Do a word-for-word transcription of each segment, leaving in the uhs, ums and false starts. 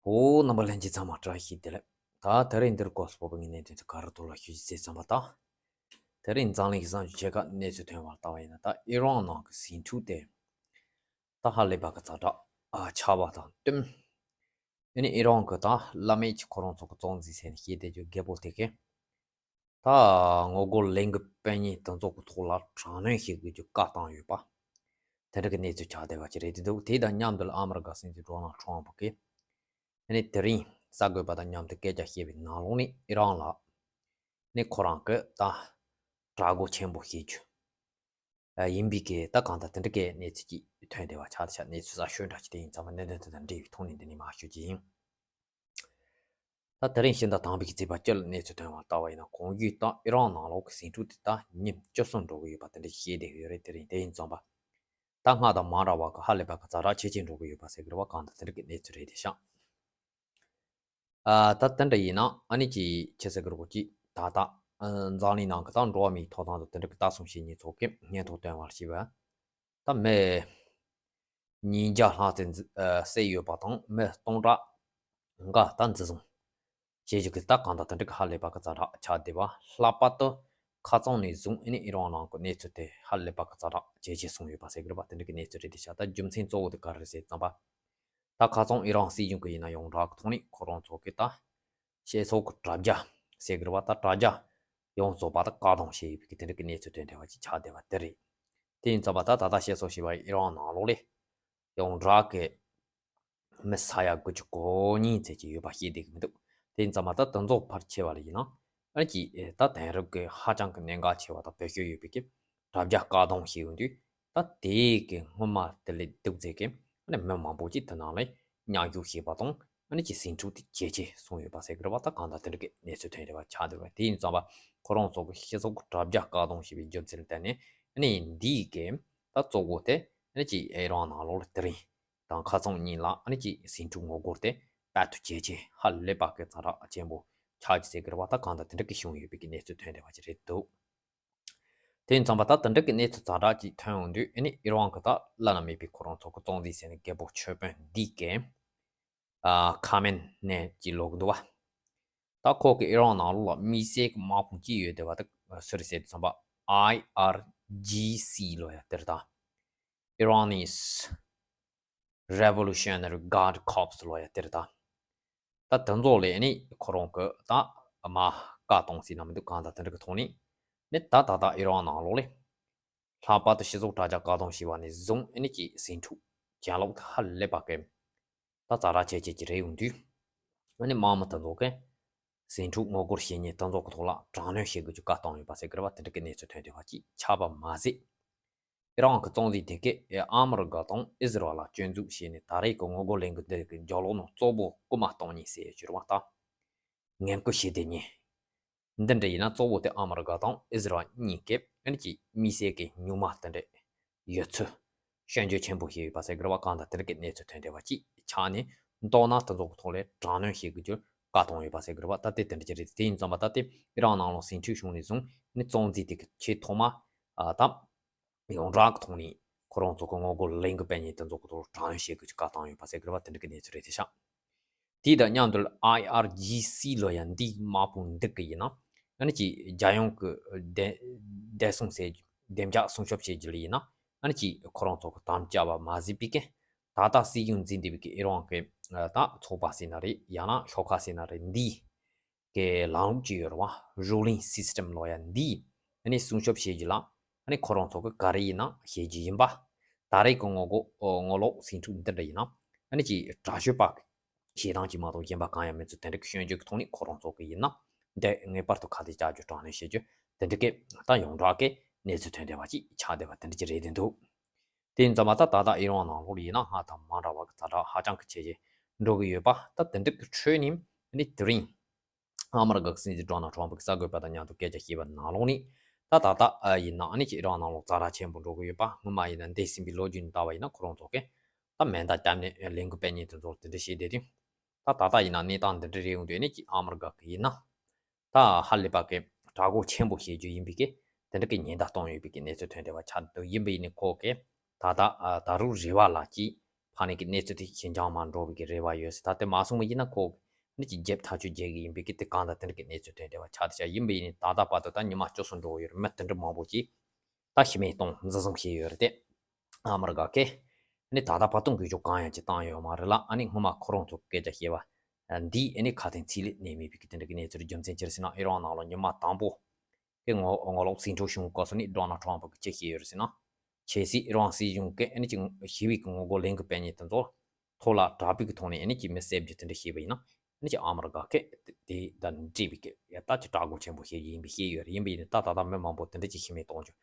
ཨོ། རྣམ་པ་ལྷན་རྒྱས་ཚང་མ་བཀྲ་ཤིས་བདེ་ལེགས། ད་དེ་རིང་འདིར་སྐོར་སྤོ་བོ་ངས་གནས་དོན་དེ་ག་རེ་ཐོག་ལ་ཞུ་རྒྱུ་བྱས་ཙམ་པ་དང་། དེ་རིང་འཛམ་གླིང་གི་གསར་འགྱུར་ཆེ་ཁག་གནས་ཚུལ་ཐོན་པར་ལྟ་བ་ཡིན་ན། ད་ཨི་རན་ནང་གི་ཟིང་འཁྲུག་དེ་ད་ཧ་ལས་པ་གི་ཛ་དྲག་ཨ་ཆགས་པ་དང་བསྟུན། ཨ་ནི་ཨི་རན་གི་ད་བླ་མེད་ཀྱི་ཁོ་རང་ཚོ་གི་གཙོ་འཛིན་ཟེར་ནས་བཤད་བསྡད་རྒྱུ་རྒད་པོ་དེ་གིས། ད་ངོ་རྒོལ་ལས་འགུལ་སྤེལ་མཁན་དེ་ཚོ་གི་ཐོག་ལ་དྲག་གནོན་བྱེད་དགོས་རྒྱུ་བཀའ་བཏང་ཡོད་པ། དེ་འདྲ་གི་གནས་ཚུལ་ཆགས་བསྡད་པ་ཅིག་རེད་འདུག་དེ་དང་མཉམ་དུ་ཨ་མི་རི་ཀ་སྲིད་འཛིན་ཌོ་ནལ་ཊམ་ཕུ་གིས་ཨ་ནི་དེ་རིང་གསར་འགོད་པ་དང་མཉམ་དུ་སྐད་ཆ་བཤད་པའི་ནང་ལོགས་ནས་ཨི་རན་ལ་ནི་ཁོ་རང་གི་ད་དྲག་རྒོལ་ཆེན་པོ་བྱེད་རྒྱུ་ཡིན་པའི་གི་ད་གང་ལྟར་དེ་འདྲ་གི་གནས་ཚུལ་ཅིག་ཐོན་བསྡད་པ་ཆགས་བསྡད་ཤག་གནས་ཚུལ་གསར་ཤོས་འདྲ་ཅིག་དེ་ཡིན་ཙང་མ་གནད་དོན་དེ་དང་འབྲེལ་བའི་ཐོག་ནས་འདི་ནས་མར་ཞུ་རྒྱུ་ཡིན། ད་དེ་རིང་ཕྱི་ཟླ་དང་པོའི་གི་ཚེས་པ་བཅུ་ལ་གནས་ཚུལ་ཐོན་པར་ལྟ་བ་ཡིན་ན། གོང་ཞུས་ལྟར་ཨི་རན་ནང་ལོགས་ཀྱི་ཟིང་འཁྲུག་དེ་ད་ཉིན་བཅུ་གསུམ་འགྲོ་གི་ཡོད་པ་དེ་འདྲ་བཤད་བསྡད་ཡོད་རེད། དེ་རིང་དེ་ཡིན་ཙང་པ་ད་སྔར་དང་མ་འདྲ་བ་གི་ཧ་ལས་པ་གི་ཛ་དྲག་ཇེ་ཆེ་འགྲོ་གི་ཡོད་པ་ཟེར་གི་རེད་པ། གང་ལྟར་དེ་འདྲ་གི་གནས་ཚུལ་རེད་བསྡད་ཤག་ཨ་ད་དེ་འདྲ་ཡིན་ན་ཨ་ནི་ཅིག་ཅི་ཟེར་གི་རེད་གོ། ཅིག་ད་ལྟ་ཨ་འཛམ་གླིང་ནང་གི་ད་འགྲོ་བ་མིའི་ཐོབ་ཐང་དང་དེ་འདྲ་གི་ལྟ་སྲུང་བྱེད་མཁན་ཚོ་གིས་སྙན་ཐོ་བཏོན་པར་བྱས་པ། ད་མི་ཉིས་བརྒྱ་ལྷག་ཙམ་འཛི- ཨ་བསད་ཡོད་པ་དང་མི་སྟོང་ཕྲག་འགའ་ད་འཛིན་བཟུང་བྱེད་རྒྱུ་གི་ད་གང་ལྟར་དེ་འདྲ་གི་ཧ་ལས་པ་གི་ཛ་དྲག་ཆགས་བསྡད་པ། ལྷག་པར་དུ་ཁ་རྩང་ནས་བཟུང་ཨ་ནི་ཨི་རན་ནང་གི་གནས་ཚུལ་དེ་ཧ་ལས་པ་གི་ཛ་དྲག་ཇེ་ཆེ་སོང་ཡོད་པ་ཟེར་གི་རེད་པ། དེ་འདྲ་གི་གནས་ཚུལ་རེད་བསྡད་ཤག་ད་རྒྱུ་མཚན་གཙོ་བོ་དེ་ག་རེ་རེད་ཟེར་ཙམ་པ། ད་ཁ་རྩང་ཨི་རན་སྲིད་གཞུང་གི་ཡིན་ན་ཡོངས་གྲགས་ཀྱི་ཐོག་ནས་ཁོ་རང་ཚོ་གི་ད་སྤྱི་ཚོགས་ཀྱི་དྲ་རྒྱ་ཟེར་གི་རེད་པ། ད་དྲ་རྒྱ་ཡོངས་རྫོགས་པ་ད་བཀག་སྡོམ་བྱས་ཡོད་པའི་གི་དེ་འདྲ་གི་གནས་ཚུལ་ཐོན་བསྡད་པ་ཅིག་ཆགས་བསྡད་པ་དེ་རེད། དེ་ཡིན་ཙང་པ་ད་ད་ལྟ་བཤད་སྲོལ་བྱས་པ་ཨི་རན་ནང་ལོགས་ལ་ཡོངས་གྲགས་ཀྱི་མི་ས་ཡ་དགུ་བཅུ་གོ་གཉིས་ཙམ་ཅིག་ཡོད་པ་ཤེས་བསྡད་གི་མི་འདུག་དེ་ཡིན་ཙང་མ་ད་དེ་ཚོ་ཕལ་ཆེ་བ་ལ་ཡིན་ན་ཨ་ནི་ཅིག་ད་དེང་རབས་ཀྱི་ཧ་ཅང་གི་གནད་འགག་ཆེ་བ་དང་བེད་སྤྱོད་ཡོད་པའི་གི་དྲ་རྒྱ་བཀག་སྡོམ་བྱས་ཡོང་དུས། ད་དེའི་གི་སྔོན་མ་དེ་ལས་སྡུག་ཙམ་གི་ཨ་ནི་མི་མང་པོ་ཅིག་དེ་ནང་ལ་མྱོང་རྒྱུ་ཞེས་པ་དང་ཨ་ནི་ཅིག་ཟིང་འཁྲུག་དེ་ཇེ་ཆེ་སོང་ཡོད་པ་ཟེར་གི་རེད་པ། ད་གང་ལྟར་དེ་འདྲ་གི་གནས་ཚུལ་ཐོན་བསྡད་པ་ཆགས་བསྡད་པ་རེད། དེ་ཡིན་ཙང་པ་ཁོ་རང་ཚོ་གི་སྤྱི་ཚོགས་ཀྱི་དྲ་རྒྱ་བཀག་སྡོམ་བྱས་པའི་རྒྱུ་མཚན་ལ་བརྟེན་ནས་ཨ་ནི་འདིའི་གི་ད་གཙོ་བོ་དེ་ཨ་ནི་ཅིག་ཨི་རན་ནང་ལོགས་ལ་དེ་རིང་དང་ཁ་རྩང་གཉིས་ལ་ཨ་ནི་ཅིག་ཟིང་འཁྲུག་ངོ་རྒོལ་དེ་དཔལ་དུ་ཇེ་ཆེ་ཧ་ལས་པ་གི་ཛ་དྲག་ཆེན་པོ་ཆགས་ཀྱི་ཟེར་གི་རེད་པ། ད་གང་ལྟར་དེ་འདྲ་གི་བྱུང་ཡོད་པའི་གི་གནས་ཚུལ་ཐོན་བསྡད་པ་ཅིག་རེད་འདུག་དེ་ཡིན་ཙང་པ་ད་དེ་འདྲ་གི་གནས་ཚུལ་ཛ་དྲག་ཅིག་ཐོན་ཡོང་དུས་ཨ་ནི་ཨི་རན་གི་ད་བླ་ན་མེད་པའི་ཁོ་རང་ཚོ་གི་གཙོ་འཛིན་ཟེར་ནས་རྒད་པོ་ཆོས་དཔོན་འདི་གིས་ཨ་ཁ་མེན་ནས་ཅིག་ལབ་གི་འདུག་པ། ད་ཁོ་གི་ཨི་རན་ནང་ལོགས་ལ་དམིགས་བསལ་གི་དམག་དཔུང་ཅིག་ཡོད་བསྡད་པ་དེ་སུ་རེད་ཟེར་དུས་ཙམ་པ་ཨའི་ཨར་ཇི་སི་ལབ་ཡ་དེ་རེད་ད། Iranese Revolutionary Guard Corps ལབ་ཡ་དེ་རེད་ད། ད་དེ་ཚོ་ལ་ནི་ཁོ་རང་གི་ད་དམག་བཀག་གཏོང་སྲིད་ན་མི་འདུག་གང་ལྟར་དེ་འདྲ་གི་ཐོག་ནས་ནི་ད་ད་ལྟ་ཨི་རན་ནང་ལོགས་ལ་ལྷག་པར་དུ་སྤྱི་ཚོགས་དྲ་རྒྱ་བཀག་སྡོམ་བྱས་པ་ནས་བཟུང་ཨ་ནི་ཅིག་ཟིང་འཁྲུག་གྱེན་ལོག་ཧ་ལས་པ་གི་ད་ཛ་དྲག་ཆེ་ཆེ་ཅིག་རེད་ཡོང་དུས། ཨ་ནི་དམག་མི་དེ་ཚོ་གིས་ཟིང་འཁྲུག་ངོ་རྒོལ་བྱེད་མཁན་དེ་ཚོ་གི་ཐོག་ལ་དྲག་གནོན་བྱེད་དགོས་ཀྱི་བཀའ་བཏང་ཡོད་པ་ཟེར་གི་རེད་པ། དེ་འདྲ་གི་གནས་ཚུལ་ཐོན་བསྡད་པ་ཅིག་ཆགས་པ་མ་ཟད། ཨི་རན་གྱི་གཙོ་འཛིན་དེ་གས་ཨ་མི་རི་ཀ་དང་ཨི་ཟི་རལ་ལ་སྐྱོན་འཛུགས་བྱས་ནས་ད་རེས་ཀྱི་ངོ་རྒོལ་ལས་འགུལ་འདི་གི་རྒྱབ་ལོགས་ནང་གཙོ་བོ་རྐུ་མ་གཏོང་མཁན་ཟེར་ཡོད་ཀྱི་རེད་པ། ད་ངན་རྐུ་བྱེད་བསྡད་མཁན་འདི་འདྲ་ཡིན་ན་གཙོ་བོ་དེ་ཨ་མི་རི་ཀ་དང་ཨི་ཟི་རལ་གཉིས་ཀས་ཨ་ནི་ཅིག་དམིགས་བསལ་གྱི་སྨྱུག་མ་དེ་འདྲ་ཡོད་ཚུལ་སྐྱོན་བརྗོད་ཆེན་པོ་བྱས་ཡོད་པ་ཟེར་གི་རེད་པ། གང་ལྟར་དེ་འདྲ་གི་གནས་ཚུལ་ཐོན་བསྡད་པ་ཅིག་ཆགས་ནས་མདོར་ན་དེ་ཚོ་གི་ཐོག་ལ་དྲག་གནོན་བྱེད་དགོས་རྒྱུ་བཀའ་གཏོང་ཡོད་པ་ཟེར་གི་རེད་པ། ད་དེ་དེ་འདྲ་ཅིག་རེད། དེ་ཡིན་ཙང་མ་ད་དེ་ཨི་རན་ནང་ལོགས་ཟིང་འཁྲུག་བྱུང་ནས་བཟུང་ནི་གཙོ་འཛིན་དེ་གི་ཆེས་ཐོག་མ་ཨ་ད་ཡོངས་གྲགས་ཀྱི་ཐོག་ནས་ཁོ་རང་ཚོ་གི་ངོ་རྒོལ་ལས་འགུལ་སྤེལ་མཁན་དེ་ཚོ་གི་ཐོག་དྲག་གནོན་བྱེད་དགོས་ཀྱི་བཀའ་བཏང་ཡོད་པ་ཟེར་གི་རེད་པ། དེ་འདྲ་གི་གནས་ཚུལ་རེད་དེ་ཤག་དེ་དང་མཉམ་དུ་ཨའི་ཨར་ཇི་སི་ལབ་ཡ་འདིའི་དམག་དཔུང་འདི་གི་ཡིན་ན་ཨ་ནི་ཅིག་རྒྱལ་ཡོངས་ཀྱི་བདེ་བདེ་སྲུང་ཟེར་བདེ་འཇགས་སྲུང་སྐྱོབ་བྱེད་རྒྱུ་ལ་ཡིན་ན་ཨ་ནི་ཅིག་ཁོ་རང་ཚོ་གི་དམ་བཅའ་བ་མ་བཟོས་པའི་གི་ད་ལྟ་སྲིད་གཞུང་འཛིན་བསྡད་པའི་གི་ཨི་རན་གི་ད་ཚོགས་པ་ཟེར་ན་རེད། ཡང་ན་ཤོག་ཁག་ཟེར་ན་རེད། འདིའི་གི་ལམ་ལུགས་ཅིག་ཡོད་རེད་པ། Ruling System ལབ་ཡ་འདིས་ཨ་ནི་སྲུང་སྐྱོབ་བྱེད་རྒྱུ་ལ་ཨ་ནི་ཁོ་རང་ཚོ་གི་ག་རེ་ཡིན་ན་བྱེད་རྒྱུ་ཡིན་པ། ད་རེས་ཀྱི་ངོ་རྒོལ་ངོ་ལོག་ཟིང་འཁྲུག་འདི་འདྲ་ཡིན་ན་ཨ་ནི་ཅིག་དྲག་སྤྱོད་པ་གི་བྱེད་སྟངས་ཅིག་མ་གཏོགས་གཞན་པ་གང་ཡང་མེད་ཚུལ་དེ་འདྲ་གི་སྐྱོན་བརྗོད་ཀྱི་ཐོག་ནས་ཁོ་རང་ཚོ་གི་ཡིན་ན་འདི་ངེས་པར་དུ་ཁ་གཏད་བཅག་རྒྱུ་དྲག་གནོན་བྱེད་རྒྱུ་དེ་འདྲ་གི་ད་ཡོངས་གྲགས་ཀྱི་གནས་ཚུལ་ཐོན་བསྡད་པ་ཅིག་ཆགས་བསྡད་པ་དེ་འདྲ་ཅིག་རེད་བསྡད་འདུག་དེ་ཡིན་ཙང་མ་ད་ད་ལྟ་ཨི་རན་ནང་ལོགས་ལ་ཡིན་ན་སྔར་དང་མ་འདྲ་བ་གི་ཛ་དྲག་ཧ་ཅང་གི་ཆེ་ཆེ་འགྲོ་གི་ཡོད་པ། ད་དེ་འདྲ་གི་ཁྲོད་ནས་ཨ་ནི་དེ་རིང་ཨ་མི་རི་ཀ་གི་སྲིད་འཛིན་ཌོ་ནལ་ཊམ་ཕུ་གིས་གསར་འགོད་པ་དང་མཉམ་དུ་སྐད་ཆ་བཤད་པ་ནང་ལོགས་ནས་ད་ད་ལྟ་ཨ་ཡིན་ན་ཨ་ནི་ཅིག་ཨི་རན་ནང་ལོགས་ཛ་དྲག་ཆེན་པོ་འགྲོ་གི་ཡོད་པ། སྔོན་མ་ཡིན་ན་འདས་ཟིན་པའི་ལོ་རྒྱུས་ནས་ལྟ་བ་ཡིན་ན་ཁོ་རང་ཚོ་གིས་ད་མེ་མདའ་བརྒྱབ་ནས་ལས་འགུལ་སྤེལ་མཁན་དེ་ཚོར་དེ་འདྲ་བྱས་བསྡད་དུས། ད་ད་ལྟ་ཡིན་ན་གནས་སྟངས་འདི་འདྲ་རེད་ཡོང་དུས་ཨ་ནི་ཅིག་ཨ་མི་རི་ཀ་གི་ཡིན་ན་ད་ཧ་ལས་པ་གི་དྲག་རྒོལ་ཆེན་པོ་བྱེད་རྒྱུ་ཡིན་པའི་གི་དེ་འདྲ་གི་ཉེན་བརྡ་གཏོང་ཡོད་པའི་གི་གནས་ཚུལ་ཐོན་བསྡད་པ་ཆགས་འདུག་ཡིན་པ་ཡིན་ནའི་ཁོ་གིས་ད་ལྟ་ཨ་ད་རུང་རེ་བ་ལ་ཅིག་ ཕ་ནས་ཀྱི་གནས་ཚུལ་དེ་ཞི་འཇགས་མ་འགྲོ་བའི་གི་རེ་བ་ཡོད་ཟེར། ད་དེ་མ་སོང་བ་ཡིན་ན་ཁོ་ནི་ཅིག་རྒྱབ་ཐག་གཅོད་རྒྱག་གི་ཡིན་པའི་གི་དེ་གང་ལྟར་དེ་འདྲ་གི་གནས་ཚུལ་ཐོན་བསྡད་པ་ཆགས་བསྡད་ཤག་ཡིན་པ་ཡིན་ནའི་ད་ལྟ་བར་དུ་ད་ཉི་མ་བཅུ་གསུམ་འགྲོ་ཡོད་རེད། མི་དེ་འདྲ་མང་པོ་ཅིག་ད་ཤི་རྨས་གཏོང་འཛིན་བཟུང་བྱས་ཡོད་རེད་དེ། ཨ་མི་རི་ཀ་གིས་ནི་ད་ལྟ་བར་དུ་འགུལ་སྐྱོད་གང་ཡང་ཅིག་བཏང་ཡོད་མ་རེད་ལ། ཨ་ནི་སྔོན་མ་ཁོ་རང་ཚོ་སྐད་ཆ་བཤད་པ་འདིས་ཨ་ནི་ཁ་དན་ཚིག་ལས་གནས་མེད་པའི་གི་དེ་འདྲ་གི་གནས་ཚུལ། རྒྱུ་མཚན་ཅི་རེད་ཟེར་ན་ཨི་རན་ནང་ལ་ཉི་མ་དང་པོ་གི་ངོ་ངོ་ལོག་ཟིང་འཁྲུག་བྱུང་སྐབས་སུ་ནི་ཌོ་ནལ་ཊམ་ཕ་གིས་ཅི་བཤད་ཡོད་རེད་ཟེར་ན། གལ་སྲིད་ཨི་རན་སྲིད་གཞུང་གིས་ཨ་ནི་ཅིག་ཞི་བའི་གི་ངོ་རྒོལ་ལས་འགུལ་སྤེལ་མཁན་དེ་ཚོ་ཐོག་ལ་དྲག་པོའི་གི་ཐོག་ནས་ཨ་ནི་ཅིག་མི་བསད་རྒྱུ་དེ་འདྲ་བྱས་པ་ཡིན་ན། ཨ་ནི་ཅིག་ཨ་མི་རི་ཀ་གིས་དེ་དང་འབྲེལ་བའི་གི་ཡ་ད་ཅིག་དྲག་རྒོལ་ཆེན་པོ་བྱེད་རྒྱུ་ཡིན་པའི་བཤད་ཡོད་རེད། ཡིན་པ་ཡིན་ནའི་ད་ད་ལྟ་མི་མང་པོ་དེ་འདྲ་ཅིག་ཤི་རྨས་གཏོང་རྒྱུ་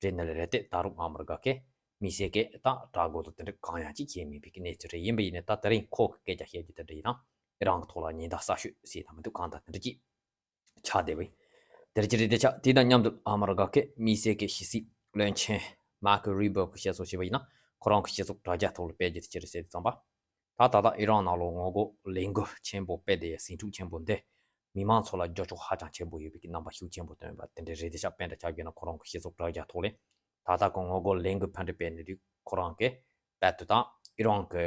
རེད་ནི་ལས་རེད་དེ། ད་རུང་ཨ་མི་རི་ཀ་གིས་དམིགས་བསལ་གྱི་ད་དྲག་རྒོལ་དང་དེ་འདྲ་གང་ཡང་ཅིག་བྱས་མེད་པའི་གི་གནས་ཚུལ་རེད། ཡིན་པ་ཡིན་ནའི་ད་དེ་རིང་ཁོ་གི་སྐད་ཆ་བཤད་རྒྱུ་དེ་འདྲ་ཡིན་ན་ཨི་རན་གྱི་ཐོག་ལ་ཉེན་བརྡ་གསར་ཤོས་ཟེར་དང་མི་འདུག་གང་ལྟར་དེ་འདྲ་ཅིག་ཆགས་བསྡད་པ་ཡིན། དེ་རིང་གི་རེད་དེ་ཆགས། དེ་དང་མཉམ་དུ་ཨ་མི་རི་ཀ་གི་དམིགས་བསལ་གྱི་ཕྱི་སྲིད་བློན་ཆེན་མར་ཀོ་རུ་བྷིའོ་གིས་བཤད་སྲོལ་བྱས་པ་ཡིན་ན། ཁོ་རང་གི་སྤྱི་ཚོགས་དྲ་རྒྱ་ཐོག་ལ་སྤེལ་རྒྱུ་དེ་ཅི་རེད་ཟེར་དུས་ཙམ་པ། ད་ད་ལྟ་ཨི་རན་ནང་ལོགས་ངོ་རྒོལ་ལས་འགུལ་ཆེན་པོ་སྤེལ་བསྡད་ཡ་ཟིང་འཁྲུག་ཆེན་པོ་འདི་མི་མང་ཚོ་ལ་རྒྱབ་སྐྱོར་ཧ་ཅང་ཆེན་པོ་ཡོད་པའི་གི་རྣམ་པ་ཤུགས་ཆེན་པོ་སྟོན་པ་དེ་འདྲ་རེད་དེ་ཆགས། དཔེར་ན་ཆ་བཞག་ན་ཁོ་རང་གི་སྤྱི་ཚོགས་དྲ་རྒྱ་ཐོག་ལ་ད་ལྟ་གི་ངོ་རྒོལ་ལས་འགུལ་ཕར་འགྲོ་སྤེལ་ནས་དུས་ཁོ་རང་གི་དཔལ་དུ་དང་ཨི་རན་གི་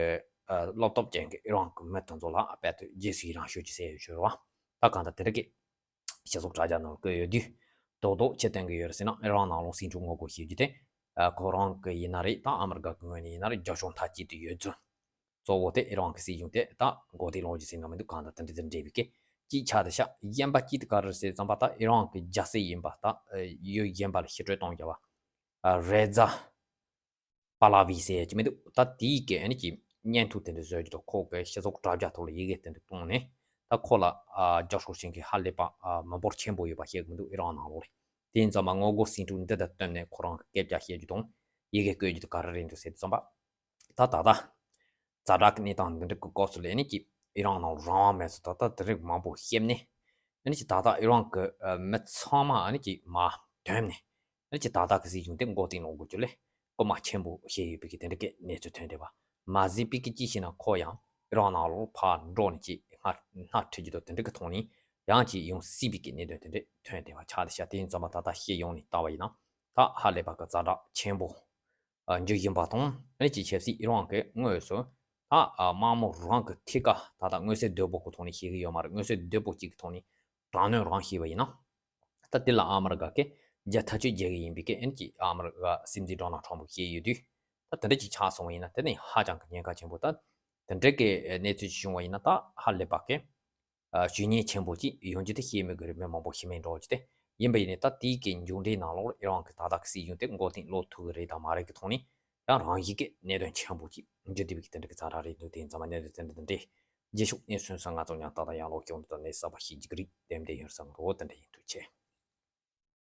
ཨ་བློ་སྟོབས་ཅན་གྱི་ཨི་རན་གི་མི་དེ་ཚོ་ལ་དཔལ་དུ་རྗེས་སུ་ཡི་རང་ཞུ་རྒྱུ་ཟེར་ཡོད་ཆོག་རེད་བ། ད་གང་ལྟར་དེ་འདྲ་གི་སྤྱི་ཚོགས་དྲ་རྒྱ་ནང་བཀོད་ཡོད་དུས། རྡོག་རྡོག་ཅི་སྟོན་གི་ཡོད་རེད་ཟེར་ན། ཨི་རན་ནང་ལོགས་ཟིང་འཁྲུག་ངོ་རྒོལ་བྱེད་རྒྱུ་དེ་ཨ་ཁོ་རང་གི་ཡིན་ན་རེད། ད་ཨ་མི་རི་ཀ་གི་ངོས་ནས་ཡིན་ན་རེད། རྒྱབ་སྐྱོར་མཐའ་གཅིག་ཏུ་ཡོད་ཚུལ། གཙོ་བོ་དེ་ཨི་རན་གྱི་སྲིད་གཞུང་དེ་ད་མགོ་རྟིང་སློག་རྒྱུ་ཟེར་ན་མི་འདུག་གང་ལྟར་དེ་འདྲ་དང་འབྲེལ་བའི་སྐད་ཅིག་ཆགས་བསྡད་ཤག་ཡིན་པ་གཅིག་དེ་ག་རེ་རེད་ཟེར་དུས་ཙམ་པ། ད་ཨི་རན་གྱི་རྒྱལ་སྲིད་ཡིན་པ་ད་ཡུལ་གཞན་པ་ལ་ཕྱིར་སྤྲོད་གཏོང་རྒྱུ་བ་ཨ་རེ་ཛ་པ་ལ་བི་ཟེར་ཡ་ཅིག་མི་འདུག་ད་དེའི་གི་ཨ་ནི་ཅིག་བརྙན་ཐུང་དེ་འདྲ་བཟོས་ཀྱི་འདུག་ཁོ་གི་སྤྱི་ཚོགས་དྲ་རྒྱ་ཐོག་ལ་ཡི་གེ་དེ་འདྲ་བཏང་ནས་ད་ཁོ་ལ་ཨ་རྒྱབ་སྐྱོར་བྱེད་མཁན་ཧ་ལས་པ་ཨ་མི་འབོར་ཆེན་པོ་ཡོད་པ་ཤེས་ཀྱི་མི་འདུག་ཨི་རན་ནང་ལོགས་ལ། དེ་ཡིན་ཙང་མ་ངོ་རྒོལ་ཟིང་འཁྲུག་འདི་དང་བསྟུན་ནས་ཁོ་རང་གི་སྐད་ཆ་བཤད་རྒྱུ་དང་ཡི་གེ་བཀོད་རྒྱུ་དེ་ག་རེ་རེད་འདུག་ཟེར་དུས་ཙམ་པ། ད་ད་ལྟ་ཛ་དྲག་གི་གནས་སྟངས་འདི་འདྲ་གི་སྐབས་སུ་ལ་ཨ་ནི་ཅིག་ཨི་རན་ནང་རང་དབང་མེད་ཚུལ་ད་ལྟ་དེ་རིང་མང་པོ་བཤད་ནས། ཨ་ནི་ཅིག་ད་ལྟ་ཨི་རན་གི་ཨ་མི་ཚང་མ་ཨ་ནི་ཅིག་མར་དོན་ནས་ཨ་ནི་ཅིག་ད་ལྟ་གི་སྲིད་གཞུང་དེ་མགོ་རྟིང་སློག་དགོས་རྒྱུ་ལ་སྐུལ་མ་ཆེན་པོ་བྱས་ཡོད་པའི་གི་དེ་འདྲ་གི་གནས་ཚུལ་ཐོན་བསྡད་པ་མ་ཟད་པའི་གི་ཅི་ཞེ་ན་ཁོ་ཡང་ཨི་རན་ནང་ལོགས་ཕར་འགྲོ་ནས་ཅིག་སྔ་སྣེ་ཁྲིད་རྒྱུ་དང་དེ་འདྲ་གི་ཐོག་ནས་ཡང་ཅིག་ཡོང་སྲིད་པའི་གི་གནད་དོན་དེ་འདྲ་ཐོན་བསྡད་པ་ཆགས་བསྡད་ཤག་དེ་ཡིན་ཙང་མ་ད་ལྟ་སྤྱི་ཡོངས་ནས་བལྟས་པ་ཡིན་ན་ད་ཧ་ལས་པ་གི་ཛ་དྲག་ཆེན་པོ་ཨ་འཇུག་བཞིན་པ་དང་། ཨ་ནི་ཅིག་ཆབ་སྲིད་ཨི་རན་གྱི་དངོས་སུ་ད་ཨ་དམག་མི་རང་གི་ཐད་ཀ་ད་ལྟ་མངོན་གསལ་དོད་པོ་གི་ཐོག་ནས་བཤད་གི་ཡོད་མ་རེད། མངོན་གསལ་དོད་པོ་གཅིག་གི་ཐོག་ནས་དྲག་གནོན་རང་བྱས་པ་ཡིན་ན། ད་དེ་ལ་ཨ་མི་རི་ཀ་གིས་རྒྱབ་ཐག་གཅོད་རྒྱག་གི་ཡིན་པའི་གི་ཨ་ནི་ཅིག་ཨ་མི་རི་ཀ་སྲིད་འཛིན་ཌོ་ནལ་ཊམ་ཕ་བཤད་ཡོད་དུས། ད་དེ་འདྲ་ཅིག་ཆགས་སོང་བ་ཡིན་ན་དེ་ནི་ཧ་ཅང་གི་ཉེན་ཁ་ཆེན་པོ། ད་དེ་འདྲ་གི་གནས་ཚུལ་ཅིག་བྱུང་བ་ཡིན་ན་ད་ཧ་ལས་པ་གི་ཨ་ཇུས་ཉེས་ཆེན་པོ་ཅིག་ཡོང་རྒྱུ་དེ་བཤད་མི་དགོས་རེད། མི་མང་པོ་ཤི་རྨས་འགྲོ་རྒྱུ་དེ། ཡིན་པ་ཡིན་ནའི་ད་དེའི་གི་མཇུག་འབྲས་ནང་ལོགས་ཨི་རན་གྱི་ད་ལྟ་གི་སྲིད་གཞུང་དེ་མགོ་རྟིང་སློག་ཐུབ་ཀྱི་རེད་དང་མ་རེད་ཀྱི་ཐོག་ནས་ཡང་རང་བཞིན་གྱི་གནད་དོན་ཆེན་པོ་ཅིག་འགྱུར་བསྡད་པའི་གི་དེ་འདྲ་གི་ཛ་དྲག་རེད་འདུག་དེ་ཡིན་ཙང་མ་གནད་དོན་དེ་འདྲ་དེ་འདྲ་རྗེས་ཕྱོགས་ནས་སོན་ས་ང་ཚོ་ཡང་ད་ལྟ་ཡང་ལོག་སྐྱོང་དུ་ད་གནས་གསར་པ་ཞིག་འཇིག་རིགས་ལྡེམ་ལྡེ་ཡོད་བསམ་འགྲོ་དེ་འདྲ་ཡིན། ཐུགས་རྗེ་ཆེ།